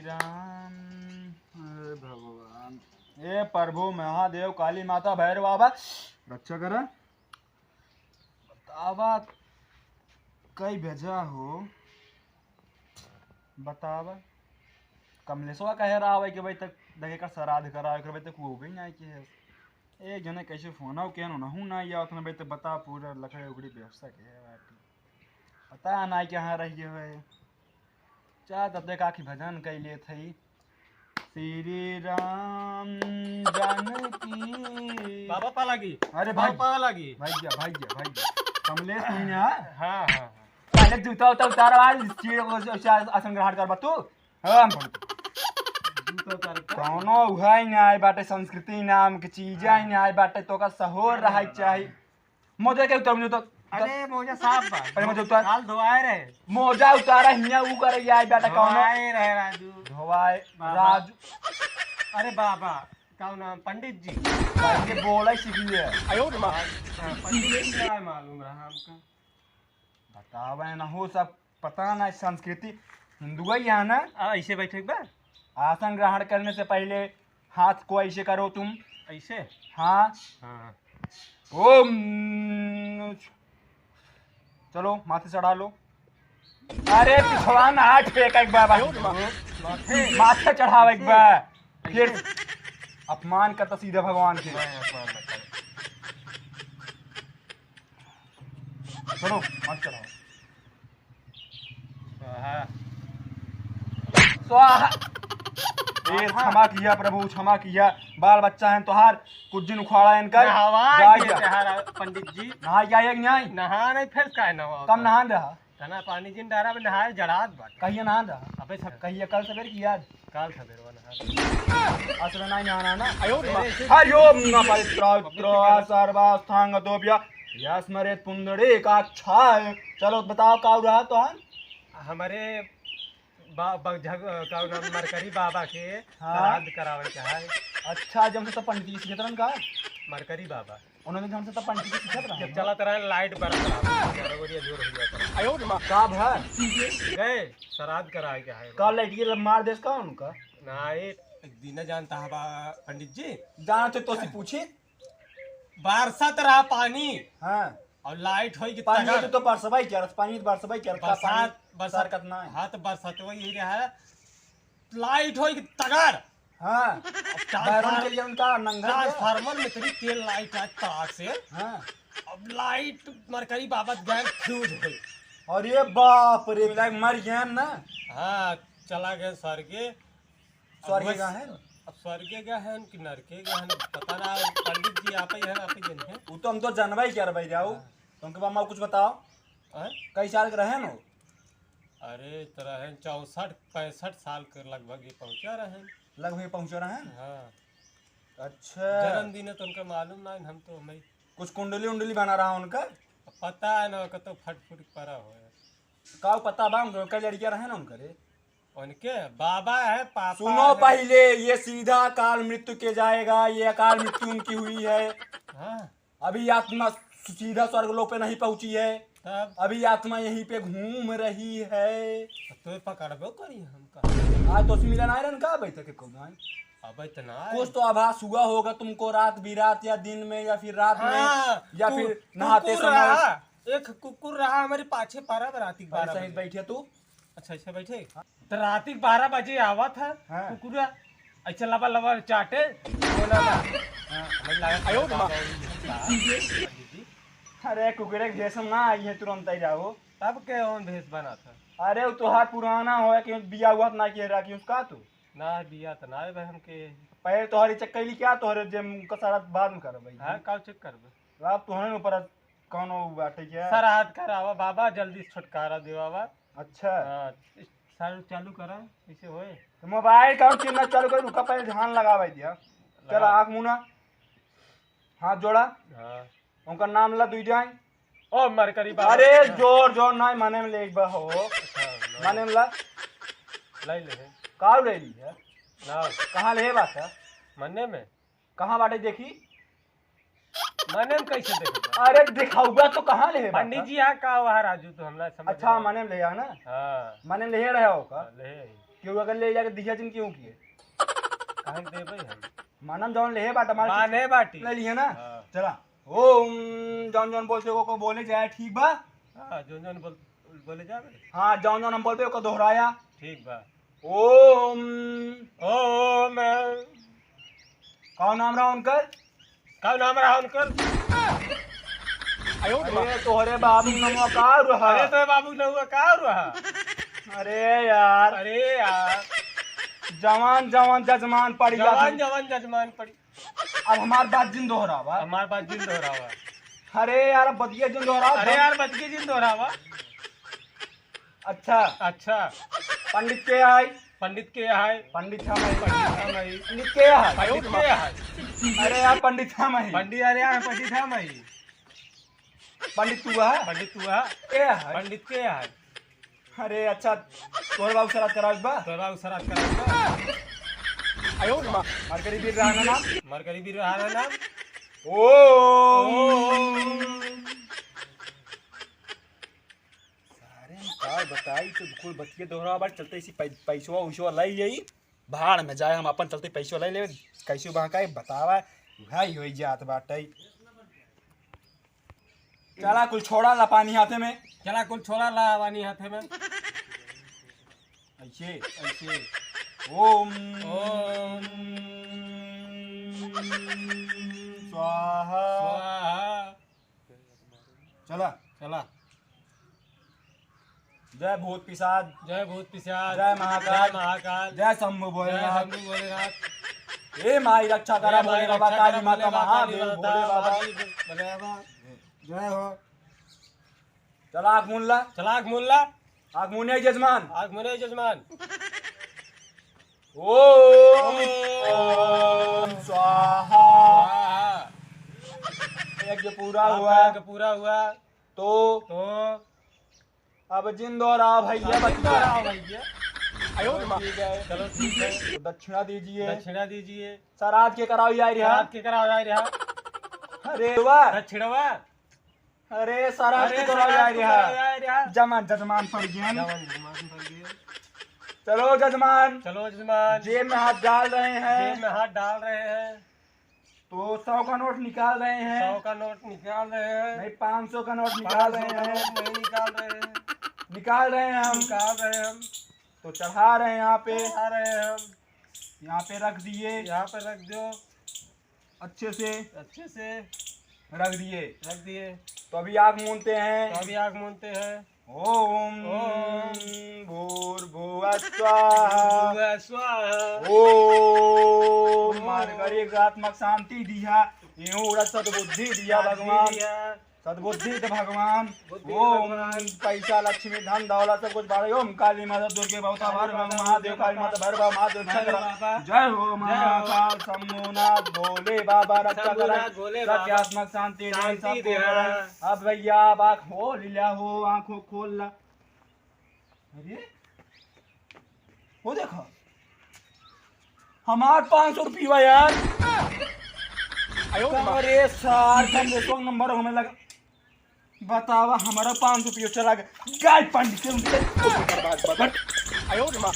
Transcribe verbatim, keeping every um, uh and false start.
राम, हे भगवान, हे प्रभु महादेव, काली माता, भैरव बाबा, रक्षा करा। बतावा, कई बजा हो? बतावा, कमलेशवा कहे रहा है कि भाई तक देखे का श्राद्ध करावे, ओकरे भाई तक वो भी नहीं किहे। एक जने कैसे फोन हो, केन नहू ना या उतना भाई तक बता, पूरा लकड़ी उकड़ी व्यवस्था के है बाकी। पता नहीं कहाँ रह गए है। जा तब तक आखिर भजन कई लेत हई। श्री राम जानकी। बाबा पा लागी। अरे बाबा भाई, पा लागी। भाई जा, भाई जा, भाई जा। कमलेश भैया। हाँ, हाँ, हाँ। पहले जूता उता उतारो, आज चीड़ को आसन ग्रहण करबा तू। हाँ, हम जूता उतार के। कौनो उहाई ना आए बाटे, संस्कृति नाम के चीज ही ना आए बाटे, तो का सहूर रहे चाही। मोजा के उतार, मोजा उतार। अरे, मोजा साफ बा। अरे, मोजा उतार। काल धोआए रहे। मोजा उतारा, हियाँ ऊ करे, ये आई बेटा, कौनो। धोआए रहे, राजू। धोआए, बाबा। राजू। अरे, बाबा, का नाम? पंडित जी। पंडित बोला ही सीख लिया। हाँ, पंडित जी का मालूम रहा हमका। बतावे ना हो, सब पता ना, संस्कृति हिंदुआ ही है ना। आ, ऐसे बैठे के बा? आसन ग्रहण करने से पहले हाथ को ऐसे करो तुम। ऐसे? हाँ। हाँ। ओम। चलो, माथे चढ़ा लो। अरे, पिछवा ना, हाथ फेंका एक बार। माथे चढ़ावा एक बार। फिर अपमान करता सीधा भगवान के। चलो, मत चढ़ाओ। स्वाहा। स्वाहा। ए, स्वाहा। क्षमा किया प्रभु, क्षमा किया। बाल बच्चा है तोहार, कुछ दिन उखाड़ा इनकर। नहावा जा के जा। तोहार पंडित जी। नहा के आए कि नहीं? नहा नहीं, फिर काहे नहावा? कम नहान रहा। तना पानी जिन डारा में नहाए जड़ात बाटे। कहिया नहान रहा? अबे सब कहिया, कल सवेर की याद? काल सवेरवा नहा। असर नहीं नहाना ना। आयो रे माँ। हरि ओम नमः पवित्र उत्तरा सर्वास्थांग दोभ्य यस्मरेत पुंडरीकाक्षाय। चलो बताओ का रहा तो है? हमारे बा-, बा-, झग-, का नाम, मरकरी बाबा के हाँ। श्राद्ध करावे के है। अच्छा, जब से तो पंडित जी सीखत रहन का? मरकरी बाबा। उन्होंने जब से तो पंडित जी सीखत रहन। जब चलत रहे लाइट बरत रहा, ग्यारह बजे जोर हो गया था। आयो रे माँ। का भा? गए, श्राद्ध करावे के है। का लाइट ये मार देस का उनका? ना, ये एक दिन जानता है बा-, पंडित जी। जाना तो तोसी पूछी। बरसत रहा पानी। हाँ। और लाइट होई कि पानी तगड़। तो, तो बरसबा ही करत, पानी तो बरसबा ही करत, का बरसात, पानी बरसात, सरकत ना है। हाँ, तो बरसत वही रहा। लाइट होई कि तगड़। हाँ। अब बैरन ट्रांसफार्म-, के लिए उनका नंगा है। ट्रांसफार्मर में इतनी तेल लाइट है तार से। हाँ। अब लाइट मरकरी बाबत गए फ्यूज होई। अरे बाप रे, लाइट मर गया ना। हाँ, चला गए स्वर्गे। स्वर्गे अब गए हैं? अब स्वर्गे गए हैं कि नरके गए हैं, पता ना, पंडित जी आप ही हैं, आप ही जन हैं। वो तो हम तो जानबा ही क्या रे भाई जाओ। हाँ। तुमके बाबा कुछ बताओ। हैं? कई साल के रहे हो? अरे, तो रहे चौसठ पैंसठ साल के लगभग ये पहुँचा रहे। लगभग पहुँचा रहे? हाँ। अच्छा। जन्मदिन है तो उनका मालूम ना है, हम तो हमें कुछ कुंडली उंडली बना रहा उनका? पता है ना, कतो फट फुट पड़ा हो। का पता बा उनका, कई लड़कियाँ रहे ना उनका रे? उनके बाबा है, पापा सुनो है। पहले, ये सीधा अकाल मृत्यु के जाएगा, ये अकाल मृत्यु उनकी हुई है। हाँ। अभी आत्मा सीधा स्वर्ग लोक पे नहीं पहुंची है। तब? अभी आत्मा यहीं पे घूम रही है। तो पकड़बो करी हमका। आज तो मिलन आए रहन का अबे तक को गाय? अबे तो ना आए। कुछ तो आभास हुआ होगा तुमको रात बिरात या दिन में या फिर रात में हाँ, या कु-, फिर नहाते कुकुर समय। रहा, एक कुकुर रहा हमारे पाछे पारा में राती के बारह बजे। बैठे तू। अच्छा, ऐसे बैठे? हाँ। तो राती के बारह बजे आवत है, हाँ। कुकुरा ऐसे लबा लबा चाटे, बोला ना। हाँ। हमें लगा आयो रे माँ। पंडित जी। अरे, कुकुरे के भेष में ना आई है, तुरंत आई जाओ। तब के ओन भेष बना था? अरे, वो तोहार पुराना हो कि बिया हुआ ना किया रहा कि उसका तू? ना, बिया तो ना है भाई हमके। पहले तोहरी चक्कैली क्या, तोहरे जे उनका सारा बाद में करबै। हाँ, का चेक करबे? अब तोहरे ऊपर कौनो बाटे क्या? श्राद्ध करावा बाबा, जल्दी से छुटकारा देवावा। अच्छा। हाँ, सारू चालू करा, कैसे होए? तो मोबाइल का चिन्ह चालू कर, रुका पहले ध्यान लगावे दिया। चला, लगा। आँख मुना, हाथ जोड़ा। हाँ। उनका नाम ला दुई जाए। ओ मरकरी बाबा। अरे जोर जोर ना, मने में ले एक बार हो। अच्छा, ना। मने में ला। ले ले। का ले ली है? ना। कहाँ ले बात है? मने में। कहाँ बाटे देखी? मने में कैसे देखे? अरे दिखाऊगा तो कहाँ ले बा पंडित का? जी, यहाँ का हुआ राजू, तो हमरा समझ अच्छा, में मने में ले आ ना? हाँ। मने में ले रहे हो का? हाँ, ले आई। क्यों अगर ले जाके दिया जिन क्यों किए? काहे के देबे हम? मानम जौन लेहे बाटा मार माने बाटी। ले लिए ना? हाँ। चला। ओम, जौन जौन बोलते वो को बोले जाए, ठीक बा? हाँ, जौन जौन बोल-, बोले जाबे। हाँ, जौन जौन हम बोलबे ओको दोहराया। ठीक बा। ओम। ओम। का नाम रहा उनकर? का नाम रहा उनकर? अरे, तोहरे बाबू नमवा का रहा? अरे, तोहरे बाबू नमवा का रहा? अरे यार। अरे यार। जवान, जवान जजमान पड़ी जवान, जाती। जवान जजमान पड़ी। अब हमार बात जिन दोहरावा। हमार बात जिन दोहरावा। अरे यार, अब बतिया जिन दोहरावा। अरे यार, बतिया जिन दोहरावा। अच्छा। अच्छा। पंडित के आय? पंडित के आय? पंडित हम हई। पंडित हम हई। पंडित के आय? पंडित के आय? अरे यार, पंडित हम हई। पंडित, अरे यार, पंडित हम हई। पंडित तू है? पंडित तू है? के है? पंडित के है? अरे अच्छा, तोर बाबू सराध करावे बा? तोर बाबू सराध करावे बा? आयो रे माँ। मरकरी बीर रहा ना नाम? मरकरी बीर रहा ना नाम? ओम। ओम। सारे हम का बताई, तो कुल बतिये दोहरा बार चलते इसी पै-, पैसवा उइसवा लाई जाई, भाड़ में जाए, हम अपन चलते पैसवा लाई लेवे, कैसे वहाँ का बतावा, भाई होई जात बाटे। चला कुल छोड़ा ला पानी हाथे में। चला कुल छोड़ा ला पानी हाथे में। ऐसे। ऐसे। ओम। ओम। स्वाहा। स्वाहा। चला। चला। जय भूत पिशाच। जय भूत पिशाच। जय महाकाल। जय महाकाल। जय शंभू जय भोलेनाथ। शंभू भोलेनाथ। हे माई रक्षा करा, हे माई भोले बाबा, रक्षा करा, काली भोले माता, बाबा, काली महादेव, माता, भोले बाबा। महादेव, भोले बाबा। जय हो। चला आँख मून ला। चला आँख मून ला। आँख मूने जजमान। आँख मूने जजमान। ओम। ओम स्वाहा। स्वाहा। यज्ञ पूरा आपका हुआ। यज्ञ पूरा हुआ। तो? तो? अब जिन दोहराओ भैया, अब जिन बच्चा। दोहराओ भैया। आयो रे माँ। ठीक है। चलो ठीक है। तो दक्षिणा दीजिए। दक्षिणा दीजिए। सराध के कराओ यार यहाँ। सराध के कराओ यार यहाँ। अरे वाह। दक्षिणवा। अरे, सराध अरे, के कराओ सराध यार के यहाँ। कराओ यार यहाँ। जमा-, जजमान पड़ गया। जमा-, जजमान पड़ गया। चलो जजमान। चलो जजमान। जेब में हाथ डाल रहे हैं। जेब में हाथ डाल रहे हैं। तो सौ का नोट निकाल रहे हैं। सौ का नोट निकाल रहे हैं। नहीं, पाँच सौ का नोट निकाल रहे हैं। पाँच सौ का नोट नहीं निकाल रहे हैं। निकाल रहे हैं हम। निकाल रहे हैं हम। तो चढ़ा रहे हैं यहाँ पे। चढ़ा रहे हैं हम। यहाँ पे रख दिए। यहाँ पे रख दो। अच्छे से अच्छे से रख दिए। रख दिए। तो अभी आँख मूंदते हैं। तो अभी आँख मूंदते हैं। ओम ओम भूर्भुवः स्वाहा। भूर्भुवः स्वाहा। ओम ओम। मारकरी आत्मक शांति दिया, इहूँ उड़ा सद्बुद्धि दिया शांति भगवान। दिया। सद्बुद्धि दे भगवान। बुद्धि दे ओम भगवान। पैसा, लक्ष्मी, धन, दौलत सब कुछ बाढ़े। ओम काली माता, दुर्गे माता, काली भैरव माता, महादेव, दुर्गे काली माता, माता, भैरव बाबा, महादेव, भैरव छक्र। बाबा। जय हो जय हो। महाकाल शंभुनाथ, भोले बाबा रक्षा शंभुनाथ, करा। भोले बाबा। सत्यात्मक शांति दे, शांति सबको दे। करा। अब भैया, अब आँख खोल ला हो, आँखों खोल ला। अरे, वो देखो, हमार पाँच सौ रुपया यार। आयो रे माँ। अरे सार, कम से कम नंबर हमें लगा। बतावा, हमारा पाँच सौ रुपया चला गया। गाय पंडित के उनके बर्बाद, बर्बाद। आयो रे माँ।